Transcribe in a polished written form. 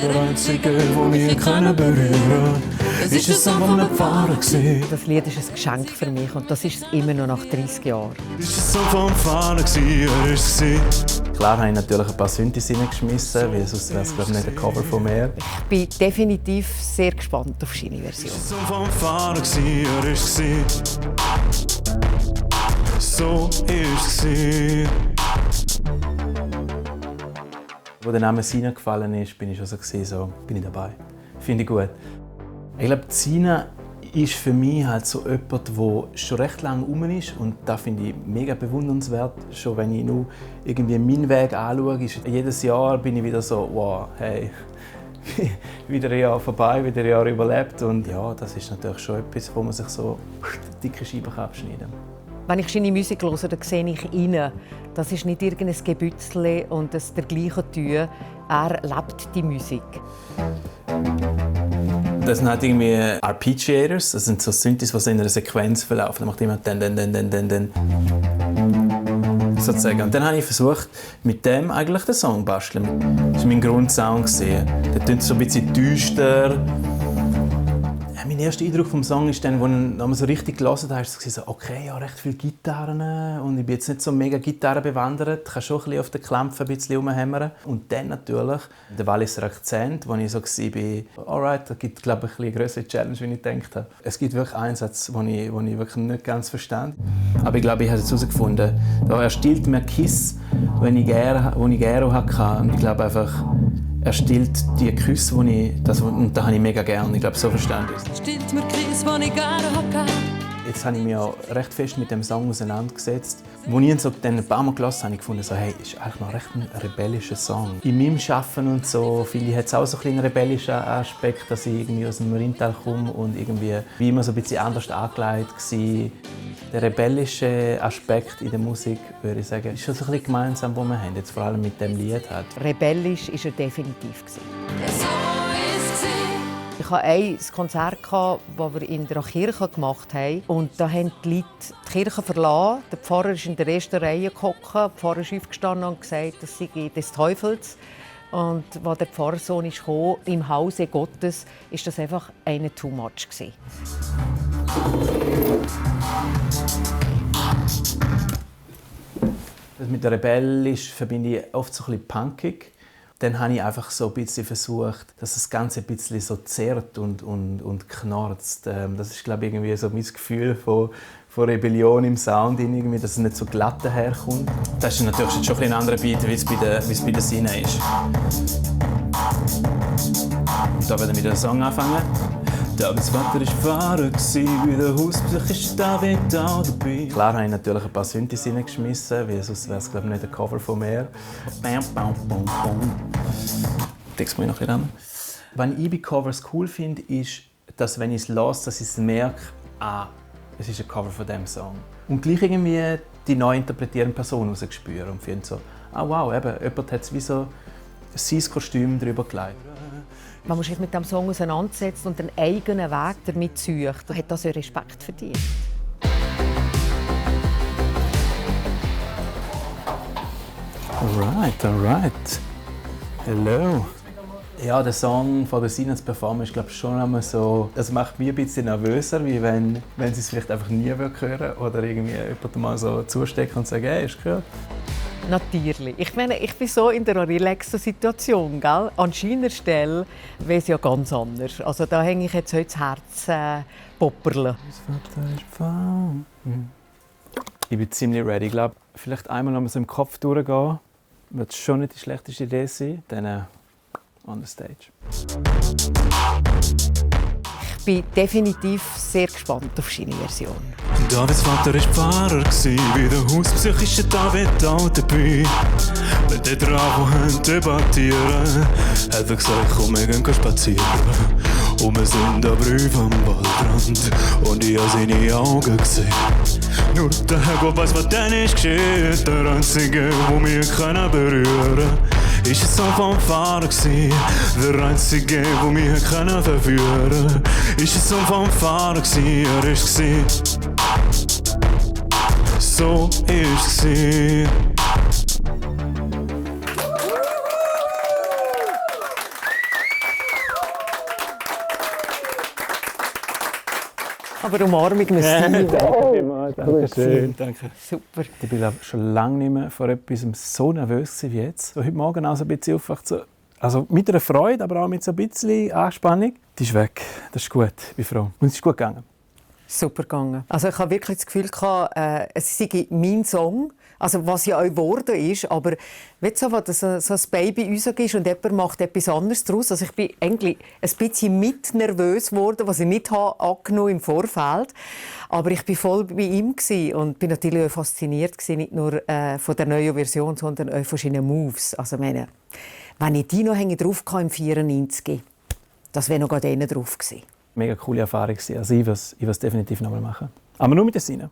Der einzige, der mich berühren kann. Ist es Song von einem Pfarrer gewesen? Das Lied ist ein Geschenk für mich und das ist es immer noch nach 30 Jahren. Ist es Song vom Pfarrer gewesen? Er ist es. Klar habe ich natürlich ein paar Synthes reingeschmissen, weil sonst wäre es nicht ein Cover von mir. Ich bin definitiv sehr gespannt auf seine Version. Ist es Song vom Pfarrer gewesen? Er ist es. So ist es. Als der Name Sina gefallen ist, bin ich schon so bin ich dabei. Finde ich gut. Ich glaube, Sina ist für mich halt so jemand, der schon recht lange rum ist und das finde ich mega bewundernswert. Schon wenn ich nur irgendwie meinen Weg anschaue, ist jedes Jahr bin ich wieder so, wow, hey, wieder ein Jahr vorbei, wieder ein Jahr überlebt und ja, das ist natürlich schon etwas, wo man sich so dicke Scheiben abschneiden kann. Wenn ich seine Musik höre, dann sehe ich ihn. Das ist nicht irgendein Gebützle und das dergleichen tun. Er lebt die Musik. Das sind halt irgendwie Arpeggiators, das sind so Synthes, die in einer Sequenz verlaufen. Dann macht jemand den. Sozusagen. Und dann habe ich versucht, mit dem eigentlich den Song zu basteln. Das war mein Grundsound. Der klingt so ein bisschen düster. Mein erster Eindruck vom Song ist dann, als man so richtig gelesen hat, so, okay, ja, recht viele Gitarren und ich bin jetzt nicht so mega Gitarren bewandert, ich kann schon ein bisschen auf den Klämpfen ein bisschen rumhämmern. Und dann natürlich der Walliser Akzent, wo ich so war, alright, da gibt es glaube ich eine größere Challenge, wie ich gedacht habe. Es gibt wirklich einen Satz, den ich wirklich nicht ganz verstehe. Aber ich glaube, ich habe es herausgefunden. Er stillt mir Kiss, den ich gerne hatte. Und ich glaube einfach, er stillt die Küsse, und das habe ich mega gerne. Ich glaube, so verstanden ist es. Stillt mir Küsse, die ich gerne habe. Jetzt habe ich mich ja recht fest mit dem Song auseinandergesetzt. Als ich ihn so dann ein paar Mal gehört habe, habe ich gefunden, so, hey, das ist eigentlich noch recht ein rebellischer Song. In meinem Arbeiten und so, viele hat es auch so einen rebellischen Aspekt, dass ich irgendwie aus dem Rheintal komme und irgendwie wie immer so ein bisschen anders angelegt war. Der rebellische Aspekt in der Musik, würde ich sagen, ist schon so ein bisschen gemeinsam, den wir haben, jetzt vor allem mit dem Lied. Halt. Rebellisch war er definitiv. So ist sie. Ich hatte ein Konzert, das wir in der Kirche gemacht haben. Und da haben die Leute die Kirche verlassen. Der Pfarrer ist in der ersten Reihe gehockt. Der Pfarrer ist aufgestanden und gesagt, das sei des Teufels. Und als der Pfarrersohn kam, im Hause Gottes, war das einfach eine too much. Das mit der rebellisch verbinde ich oft so ein bisschen punkig. Dann habe ich einfach so ein bisschen versucht, dass das Ganze ein bisschen so zerrt und knarzt. Das ist, glaube ich, irgendwie so mein Gefühl von Rebellion im Sound, irgendwie, dass es nicht so glatt daherkommt. Das ist natürlich schon ein anderer Beat, wie es bei der Sina ist. Und da werden wir mit dem Song anfangen. Davids Vater war Pfarrer, bei der Hausbesuch ist David auch dabei. Klar habe ich natürlich ein paar Synthes reingeschmissen, weil sonst wäre es glaube ich nicht ein Cover von mir. Text muss ich noch ein bisschen. Was ich bei Covers cool finde, ist, dass wenn ich es höre, dass ich merke, es ist ein Cover von diesem Song. Und gleich irgendwie die neu interpretierende Person rausgespürt und finde so, wow, eben, jemand hat wie so sein Kostüm drüber gelegt. Wenn man sich mit diesem Song auseinandersetzt und einen eigenen Weg damit sucht, dann hat das Respekt verdient. Alright. Hello. Ja, der Song von der Sina zu performen ist glaube ich schon einmal so. Das macht mich ein bisschen nervöser, wie wenn sie es vielleicht einfach nie hören oder irgendwie jemand mal so zustecken und sagen, hey, hast du gehört? Natürlich. Ich meine, ich bin so in einer relaxten Situation. Gell? An seiner Stelle wäre es ja ganz anders. Also da hänge ich jetzt heute das Herz popperle. Ich bin ziemlich ready. Ich glaube, vielleicht einmal noch mal so im Kopf durchgehen, wird schon nicht die schlechteste Idee sein. Dann on the stage. Ich bin definitiv sehr gespannt auf seine Version. Davids Vater war Pfarrer, bei der Hausbesuch ist David auch dabei. Mit den Drachen debattieren, hat er gesagt, komm, wir gehen spazieren. Und wir sind am Brief am Waldrand und ich habe seine Augen gesehen. Nur der Herrgott weiss, was dann ist geschehen. Der Einzige, der mich berühren kann, ist ein Song vom Pfarrer. Der Einzige, der mich verführen kann, ist ein Song vom Pfarrer. Er ist so ist es. Aber Umarmung muss sein. Danke vielmals. Danke schön. Danke. Super. Ich bin schon lange nicht mehr vor etwas so nervös wie jetzt. Heute Morgen auch so ein bisschen aufgewacht. Also mit einer Freude, aber auch mit so ein bisschen Anspannung. Die ist weg. Das ist gut. Ich bin froh. Und es ist gut gegangen. Super gegangen. Also ich habe wirklich das Gefühl gehabt, es sei mein Song. Also was ja auch geworden ist, aber wenn so ein Baby uns ist und jemand macht etwas anderes daraus. Also ich bin eigentlich ein bisschen mit nervös geworden, was ich nicht angenommen im Vorfeld. Aber ich war voll bei ihm und bin natürlich auch fasziniert gewesen, nicht nur von der neuen Version, sondern auch von seinen Moves. Also meine, wenn ich die noch drauf hatte im 94, das wäre noch gerade einer drauf gewesen. Mega coole Erfahrung. Also ich will es definitiv noch mal machen. Aber nur mit der Sine.